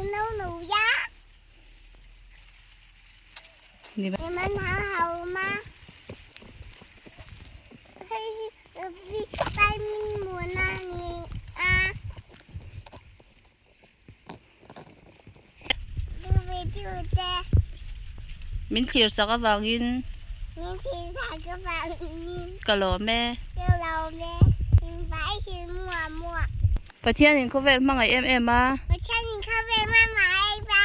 是妞妞呀。你们你们还好吗？嘿嘿，在我那里啊。Min thlir sak avangin. Min thlir sak avangin. Ka lawm e. Ka lawm e. Min vai hi muah muah. Pathianin khawvel hmangaih em em a. Pathianin khawvel hmangaih em a.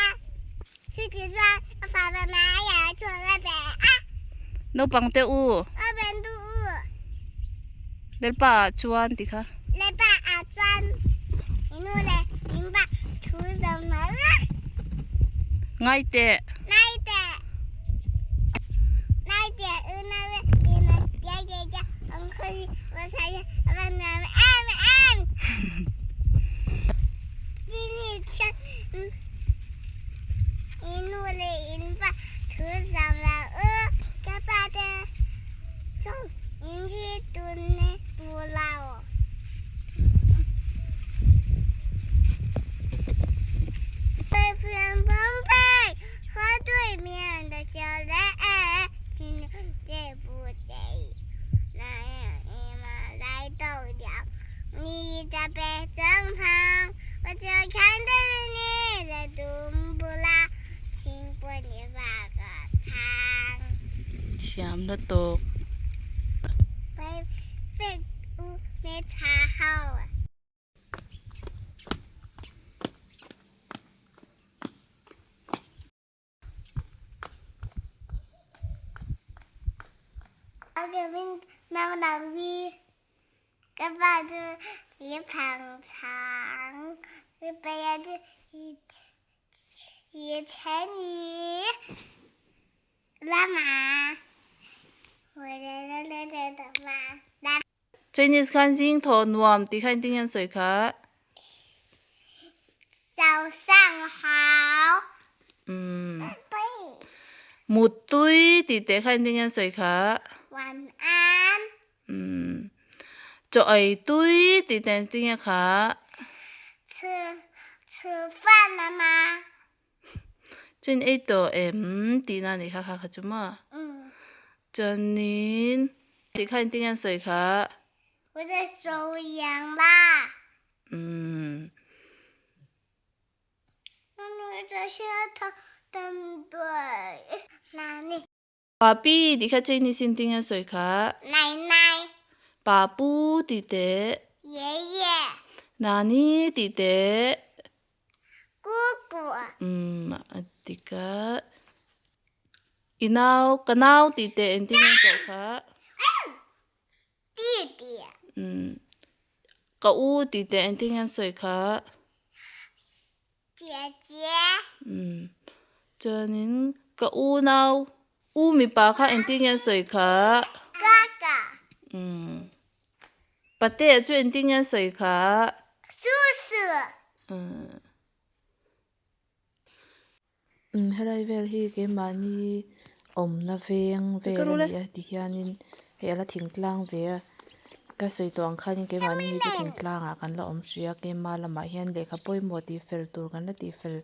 Chuti chuan a fapa mai a chuan a pe a. Naupang te u. Naupang te u. Lalpa ah chuan ti kha. Lalpa ah chuan i nu leh in pa thu zawm mai a. Ngai teh. Ngai teh. Ngai teh u na ve i na tia tia tia ang khaw hi va sai hi a va nuam em em. Jini chuan i nu leh in pa thu zawm lo u. Ka pa te chuan in hi tun e tu lo. 河对面的小雷，今天对不对？那样你们来到了你的北正旁，我就看到你的冬不拉，请过你发个糖。 Thiam la tawk. 被被屋没查好啊。 Ka pa chu i phang chang, i pa chu i chen i la ma. Chinese khan zing thaw nuam tih kha engtin nge an sawi kha? Umm. Muttui tih teh kha engtin nge an sawi kha? Umm. Chaw ei tui tih teh engtin nge kha? Chuan ei tawh em tihna a nih kha kha kha chu maw? Chuanin tih kha engtin nge an sawi kha? Umm. Papi tih kha Chinese in engtin nge an sawi kha? Papu tih teh. Nani tih teh. Umm a dik a. I nau ka nau tih teh engtin nge an sawi kha? Umm ka u tih teh engtin nge an sawi kha? Umm chuanin ka u nau u mipa kha engtin nge an sawi kha? Umm. Patea chu engtin nge an sawi kha? Umm helai vel hi keimahni awmna veng vel a ni a tihianin hei a la thingtlang ve a ka sawi tawh ang khanin keimahni hi chu thingtlangah kan la awm hrih a keimah lamah hian lehkha pawimawh tih fel tur kan la tih fel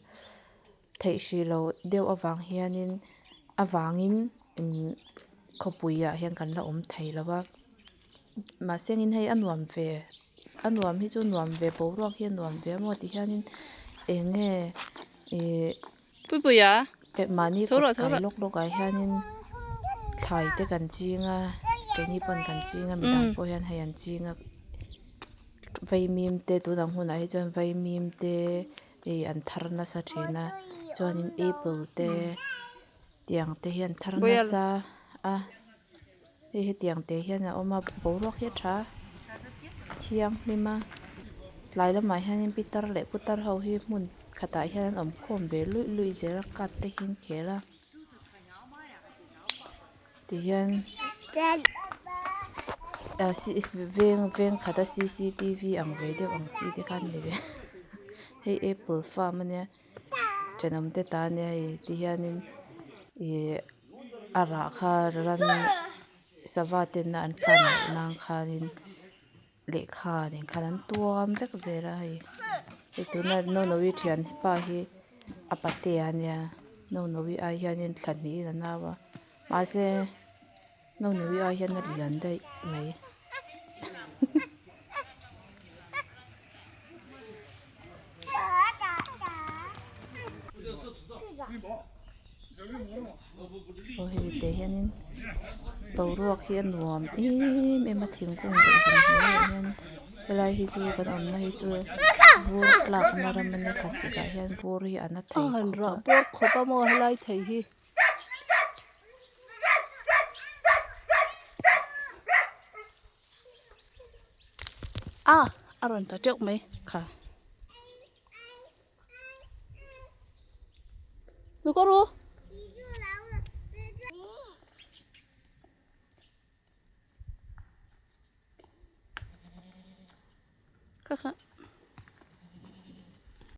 theih hrih loh deuh avang hianin avangin imm khawpuiah hian kan la awm thei lo va. Mahse engin hei a nuam ve a nuam hi chu nuam ve boruak hi a nuam ve a maw ti hianin eng nge ih Puipuia mahni tho kawt rawh tho kai rawh lawk lawk ah hianin thlai te kan ching a keini pawn kan ching a midang pawh hian hei an ching a vaimim te tunang hunah hi chuan vaimim te ih an thar nasa thin a chuanin apple te tiang te hi an thar nasa a. Hei hetiang te hian a awm a boruak hi a tha a thianghlim a tlai lamah hianin pitar leh putar ho hi hmun khatah hian an awm khawm ve luih luih zel a cut te hi an khel a tihian veng veng khata c c t v ang ve deuh ang chi te kha an ni ve hei apple farm ania thenawm te ta ania hei tihianin ih. A rah kha ran sava ten a an tlan loh nan khanin lehkha nen khan an tuam vek zel a hei hei tuna Nonovi thian pa hi. A patea ania Nonovi ai hianin thla hnihin a nau a mahse Nonovi ai hian a lian daih mai. Aw hei teh hianin boruak hi a nuam em em a thingkung leh hmun hnuaiah hian helai hi chu kan awmna hi chu vur tlakna ram a nia thlasik ah hian vur hi a na thei khawp a. Bawr khawp a maw helai thei hi. A a rawn ta teuh mai kha. Lu ka ru.